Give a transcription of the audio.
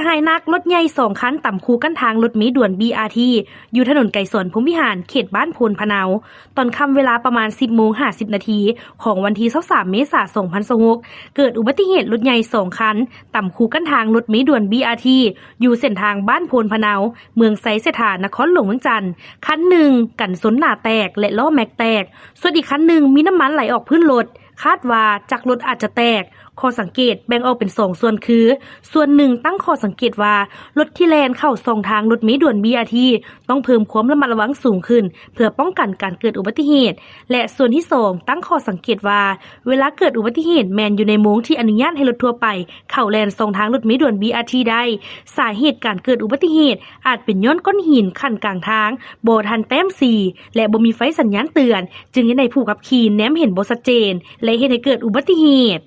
ຮ້າຍໜັກ, ລົດໃຫຍ່ສອງຄັນຕຳຄູ່ກັນທາງລົດເມດ່ວນ ບີອາທີ ຢູ່ຖະໜົນໄກສອນ ພົມວິຫານ ເຂດບ້ານໂພນພະເນົາ. ຕອນຄ່ຳເວລາປະມານ ສິບໂມງຫ້າສິບນາທີ ຂອງວັນທີ ຊາວສາມ ເມສາ ສອງພັນຊາວຫົກ ເກີດອຸບັດຕິເຫດລົດໃຫຍ່ສອງຄັນຕຳຄູ່ກັນທາງລົດເມດ່ວນ ບີອາທີ ຢູ່ເສັ້ນທາງບ້ານໂພນພະເນົາ ເມືອງໄຊເສດຖາ ນະຄອນຫຼວງວຽງຈັນ. ຄັນໜຶ່ງກັນຊົນໜ້າແຕກ ແລະ ລໍ້ແມັກແຕກ, ສ່ວນອີກຄັນໜຶ່ງມີນ້ຳມັນໄຫຼອອກພື້ນລົດ. ຄາດວ່າຈັກລົດອາດຈະແຕກ. ຂໍ້ສັງເກດແບ່ງອອກເປັນສອງສ່ວນຄື, ສ່ວນໜຶ່ງຕັ້ງຂໍ້ສັງເກດວ່າ ລົດທີ່ແລ່ນເຂົ້າຊ່ອງທາງລົດເມດ່ວນ ບີອາທີ ຕ້ອງເພີ່ມຄວາມລະມັດລະວັງສູງຂຶ້ນ ເພື່ອປ້ອງກັນການເກີດອຸບັດຕິເຫດ ແລະ ສ່ວນທີສອງຕັ້ງຂໍ້ສັງເກດວ່າ ເວລາເກີດອຸບັດຕິເຫດແມ່ນຢູ່ໃນໂມງທີ່ອະນຸຍາດໃຫ້ລົດທົ່ວໄປເຂົ້າແລ່ນຊ່ອງທາງລົດເມດ່ວນ ບີອາທີ ໄດ້. ສາເຫດການເກີດອຸບັດຕິເຫດອາດເປັນຍ້ອນກ້ອນຫີນຂັ້ນກາງທາງບໍ່ທັນແຕ້ມສີ ແລະ ບໍ່ມີໄຟສັນຍານເຕືອນ ຈຶ່ງເຮັດໃຫ້ຜູ້ຂັບຂີ່ແນມເຫັນບໍ່ຊັດເຈນ ແລະ ເຮັດໃຫ້ເກີດອຸບັດຕິເຫດ.